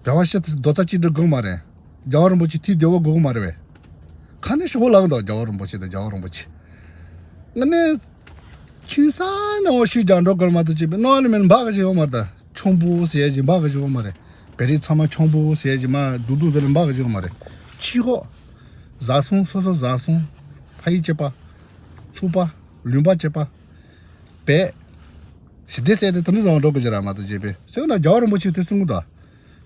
བལ་བ་ཤི་ཏི་རྡོ་རྩ་གཅིག་སྒྲིལ་དགོས་མ་རེད། རྒྱལ་བ་རིན་པོ་ཆེ་ཐུགས་བདེ་བོ་དགོས་གོ་མ་རེད་བས། ཁ་ནས་ཤོག་ལག་འདུག་རྒྱལ་བ་རིན་པོ་ཆེ་དང་རྒྱལ་བ་རིན་པོ་ཆེ། ང་ནས། ཆུན་ས་ནས་འོ་ཤུ་རྒྱག་འགྲོ་དགོས་མ་གཏོགས་ཅེས་པའི་ནོར་ལ་མིན་འབག་གི་ཞིག་ཡོད་མ་རེད་ད། ཆོམ་པོ་ཟེར་ཡ་ཞིག་འབག་གི་ཞིག་ཡོད་མ་རེད། བེ་རི་ཚང་མ་ཆོམ་པོ་ཟེར་ཡ་ཞིག་མ་རྡུག་རྡུག་ཟེར་ལ་འབག་གི་ཞིག་ཡོད་མ་རེད། ཕྱི་ཧོ། བཟའ་སོང་སོ་སོ་བཟའ་སོང་། ཕ་ཡི་བྱེད་པ། ཚུགས་པ། ལུས་པ་བྱེད་པ། བས། ཞི་བདེ་ཟེར་ཏེ་དེ་འདྲ་བཟང་འགྲོ་གི་ཞིག་ར་མ་གཏོགས་ཅེས་པའི་སེམས་ན་རྒྱལ་བ་རིན་པོ་ཆེ་དེ་གསུང་གི་འདུག་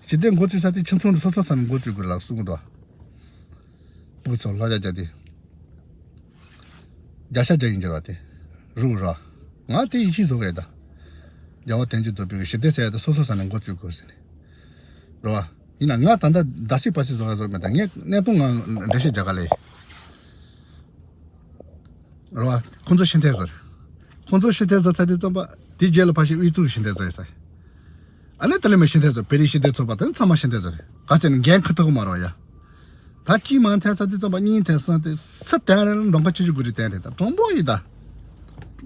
ཞི་བདེ་འགོ་ཚུགས་ས་དེ་ཁྱིམ་ཚང་དུ་སོ་སོ་ས་ནས་འགོ་ཚུགས་དགོས་ལ་གསུང་གི་འདུག་སྤུ་གུ་ཚོ་ལྷ་རྒྱ་རྒྱ་དེ། རྒྱ་ཤ་རྒྱ་ཡིན་གྱི་ར་དེ། རུ་ར། ང་དེ་ཡིད་ཆེས་བཟོ་གི་ཡོད་ད། རྒྱལ་བ་བསྟན་འགྱུར་མདོ་སྤེལ་གྱི་ཞི་བདེ་ཟེར་ཡ་དེ་སོ་སོ་ས་ནས་འགོ་བཙུགས་དགོས་ཟེར་ནས། རེད་བ། ཡིན་ན་ང་ད་ལྟ་ཟླ་སྲིད་པ་སྲིད་བཟོ་ག་བཟོ་མེད་ད་ངས་གནས་སྟངས་ང་འགྲེལ་བཤད་རྒྱག་ག་ལས། རེད་བ། ཁོང་ཚོ་ཤི་འཐེན་ཟེར། ཁོང་ཚོ་ཤི་འཐེན་ཟེར་ཚ་དེ་ཙམ་པ་དེ་རྗེས་ལ་ཕ་ཤི་དབུས་གཙུག་ཤི་འཐེན་ཟེར་ཡོད་ས། ཨ་ནི་དེ་ལས་མི་ཤི་འཐེན་ཟེར་བེ་རི་ཤི་འཐེན་ཚོགས་པ་དེ་ཚང་མ་ཤི་འཐེན་ཟེར་རེད་ག་ཚད་ནི་འགན་ཁུར་ཐུབ་ཀྱི་མ་རེད་བ་ཡ། ད་གཅིག་མ་འཐེན་ཚ་དེ་ཙམ་པ་གཉིས་འཐེན་གསུམ་འཐེན་སུ་འཐེན་རེད་ལ་འདོན་ཁ་ཆུ་ཆུ་གུ་རེ་འཐེན་རེད་ད་གྲོང་པོ་ཡི་ད།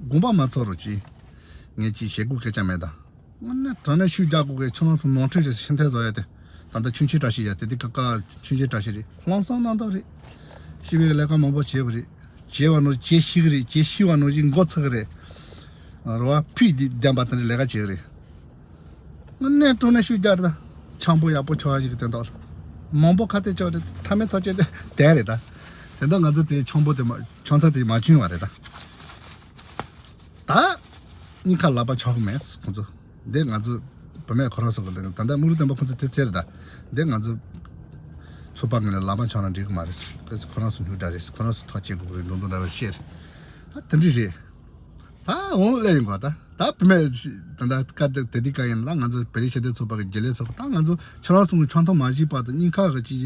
དགོངས་པ་མ་ཚོམ་རོགས་གྱིས། ངས་ཅིག་བྱེད་དགོས་སྐད་ཆ་མེད་ད། དངོས་གནས་དྲང་གནས་ཤུགས་རྒྱག་དགོས་གི་ཁྱོད་རང་ཚོ་ནོར་འཁྲུལ་ཞིག་ཤི་འཐེན་བཟོ་ཡ་དེ། ད་ལྟ་ཆུང་ཆུང་བཀྲ་ཤིས་ཡ་དེ་དེ་ཀ་ཀ་ཆུང་ཆུང་བཀྲ་ཤིས་རེད་ལྷང་སང་རྣམ་དག་རེད། ཤི་བའི་ལས་ཀ་མང་པོ་བྱས་པ་རེད། བྱས་པ་ནོར་བྱས་ཤི་གི་རེད་བྱས་ཤི་བ་ནོར་བཞིན་མགོ་ཚུགས་གི་རེད། རེད་བ་ཕུད་འདི་བདེན་པ་དེ་འདྲ་ལས་ཀ་བྱས་གི་རེད། དངོས་གནས་དྲང་གནས་ཤུགས་རྒྱག་རེད་ད། ཆང་པོ་ཡག་པོ་ཆོག་ཡ་ཞིག་གི་དོན་དག་ལ། མང་པོ་ཁ་གཏད་གཅོག་རེད་མཐའ་མའི་ཐག་བཅད་དེ་བསྡད་རེད་ད། དེ་འདྲ་ང་ཚོ་དེ་ཆང་པོ་དེ་མ་ཆང་ཐག་དེ་མ་བྱུང་བ་རེད་ད། ད། གཉིས་ཁ་ལག་པ་ཆོག་གི་མེད་ཁོང་ཚོ། འདི་ང་ཚོ་བུད་མེད་ཁོ་རང་ཚོ་གི་ད་ལྟ་དམུ་རུ་བསྟན་པ་ཁོང་ཚོ་དེ་ཚེ་རེད་ད། འདི་ང་ཚོ་ཚོགས་པ་ངོས་ནས་ལག་པ་ཆོག་ན་འགྲིག་གི་མ་རེད། ཁོ་ཚོ་ཁོ་རང་ཚོ་སྨྱོ་དགྲ་རེད་ཁོ་རང་ཚོ་ཐག་བཅད་དགོས་རེད་འགྲོ་འདུག་འདྲ་བ་བཤད་རེད། ད་དེ་འདྲ་རེད། ད་འོང་སླེབས་ཡིན་གོ་ད། ད་བུད་མེད་ད་ད་བཀའ་དེ་དེ་དུས་ཀ་ཡིན་ལ་ང་ཚོ་བོད་རིགས་ཞི་བདེ་ཚོགས་པ་གི་རྒྱུན་ལས་ཚོགས་པ་ད་ང་ཚོ་ཁྱོད་རང་ཚོ་གི་ཆང་ཐུང་མ་བཞེས་བར་དུ་གཉིས་ཁ་གི་ཅིག་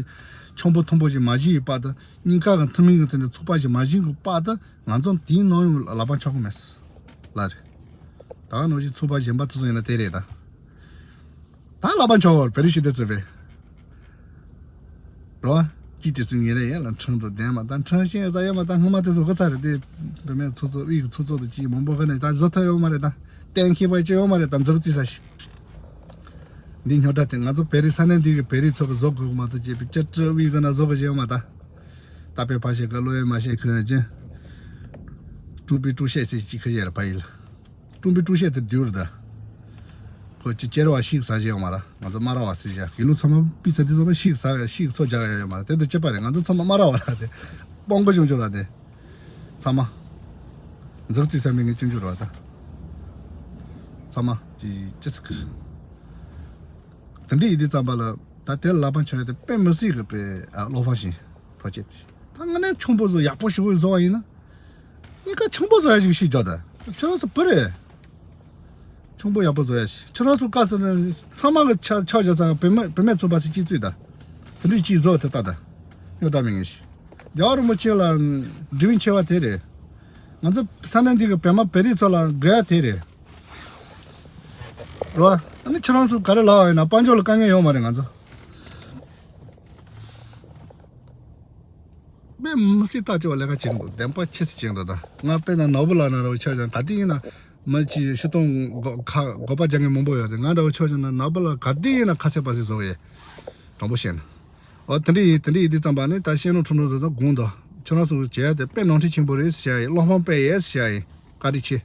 ཆང་པོ་ཐུང་པོ་ཞིག་མ་བཞེས་པའི་བར་དུ་གཉིས་ཁ་གི་ཐུན་མིན་གི་དེ་འདྲ་ཚོགས་པ་ཞིག་མ་བཞེས་གི་བར་དུ་ང་ཚོ་དེའི་ནང་ཡོང་ལ་ལག་པ་འཆང་གི་མེད་ལ་རེད། ད་ག་ནང་བཞིན་ཚོགས་པ་གཞན་པ་དེ་ཚོ་ཡིན་ན་དེ་རེད་ད། ད་ལག་པ་འཆང་བར་བོད་རིགས་ཞི་བདེ་ཚོགས་པས། རོ། ཅི་དེ་ཚོ་ངེད་རེ་ཡན་ལ་ཁྲིམས་དང་ལྡན་མ་ད་ཁྲིམས་ཤེས་ཡོད་ས་ཡོད་མ་ད་སྔོན་མ་དེ་ཚོ་གོ་ཚ་རེད་དེ། བུད་མེད་ཚོགས་གཙོ་དབུས་ཀྱི་ཚོགས་གཙོ་དང་ཅི་མང་པོ་ག་ནས་ད་བཟོ་ཐབས་ཡོད་མ་རེད་ད། གཏན་འཁེལ་བ་ཅི་ཡོད་མ་རེད་ད་འཛུགས་རྩིས་ས་ཞིག་འདི་ཉོ་གྲྭ་དེ་ང་ཚོ་བེ་རི་ས་གནས་འདི་གི་བེ་རི་ཚོ་གི་བཟོ་དགོས་མ་གཏོགས་ཅེས་པའི་སྤྱི་སྤྲུལ་དབུས་གི་ན་བཟོ་གི་ཞིག་ཡོད་མ་ད། ད་པའི་ཕ་ཤེས་གི་བློ་ཡོད་མ་ཤེས་གི་ཅི། ཀྲུང་པའི་ཀྲུང་ཤེས་ཟེར་ཅིག་ཁ་ཡེར་པ་ཡིན་ལ། ཀྲུང་པའི་ཀྲུང་ཤེས་དེ་བསྡུར་ད། ཁོ་ཅི་ཅེར་བ་ཤིག་ཟ་བཞིན་ཡོད་མ་ར། ང་ཚོ་སྨ་ར་བ་ཟེར་བཞག་དགེ་ལུགས་ཚང་མ་པི་ཚ་དེ་ཚོ་ཤིག་ཟ་ཤིག་གསོ་རྒྱག་ཡ་ཡོད་མ་ར་དེ་དུ་ཅི་པ་རེད། ང་ཚོ་ཚང་མ་སྨ་ར་བ་ར་དེ། སྤོང་གོ་བྱུང་བྱུང་ར་དེ། ཚང་མ། འཛག་རྩིས་ས་མི་ངན་བྱུང་བྱུང་ར་ད། ཚང་མ་ཅི་ཅི་ཟེར་གི། དེ་འདྲ་ཡིན་དུས་ཙམ་པ་ལ་ད་དེ་ལ་ལག་པ་འཆང་ཡ་དེ་དཔེ་མི་སྲིད་གི་དཔེ་ཨ་བློ་ཕམ་ཞིང་ཐག་བཅད་དེ། ད་ང་ནས་ཆུང་པོ་བཟོ་ཡག་པོ་ཞིག་བཟོ་བ་ཡིན་ན། གཉིས་ཀ་ཆུང་པོ་བཟོ་ཡ་ཞིག་ཤེས་རྒྱུ་ད། ཁྱོད་རང་ཚོ་བུ་རེད། ཆུང་པོ་ཡག་པོ་བཟོ་ཡ་ཞིག་ཁྱོད་རང་ཚོ་བཀའ་ཟེར་ན་ཚང་མ་གི་ཆ་ཆ་བཞག་ཚང་བུད་མེད་བུད་མེད་ཚོ་བ་སི་གཅིག་བཙུགས་ད། དེ་འདྲའི་གཅིག་བཟོ་དེ་ལྟ་ད། ཡོད་ད་མི་ངེས་ཤིག་རྒྱལ་བ་རིན་པོ་ཆེ་ལ་དྲི་བའི་ཆེ་བ་དེ་རེད། ང་ཚོ་ས་གནས་འདི་གི་བོད་མ་བོད་རིགས་ཚོ་ལ་འགྲོ་ཡ་དེ་རེད། རོ། ཨ་ནི་ཁྱོད་རང་ཚོ་ག་རེ་ལབ་པ་ཡིན་ན་དཔལ་འབྱོར་ལ་དཀའ་ངལ་ཡོད་མ་རེད་ང་ཚོ། དཔེ་མི་སྲིད་ལྟ་ཅི་བ་ལས་ཀ་བྱེད་འདུག་བདེན་པ་ཆེ་སི་བྱེད་འདུག་ད་ང་དཔེ་ན་ནོར་བུ་ལགས་ན་ར་བ་ཆ་ཅང་ག་དུས་ཡིན་ན་མི་གཅིག་ཤི་སྟོང་གོ་ཁ་གོ་པ་རྒྱག་མཁན་མང་པོ་ཡོད་རེད། ང་འདྲ་བ་ཆོག་ཅང་ན་ནོར་བུ་ལགས་ག་དུས་ཡིན་ན་ཁ་གསལ་པ་སི་བཟོ་གི་ཡེ། དྲང་པོ་བཤད་ན། འོ་དེ་འདྲ་ཡིན་དེ་འདྲ་ཡིན་དུས་ཙམ་པ་ནི་ད་བཤད་ནོར་འཁྲུལ་ནོར་བཟོ་ཚོ་དགོངས་དོ། ཁྱོད་རང་ཚོ་བྱས་ཏེ་དཔེ་ནོར་འཁྲུལ་ཆེན་པོ་རེད་ཟེར་ཡ་ཡིན། བློ་ཕམ་དཔེ་ཡས་ཟེར་ཡ་ཡིན། བཀའ་དྲིན་ཆེ།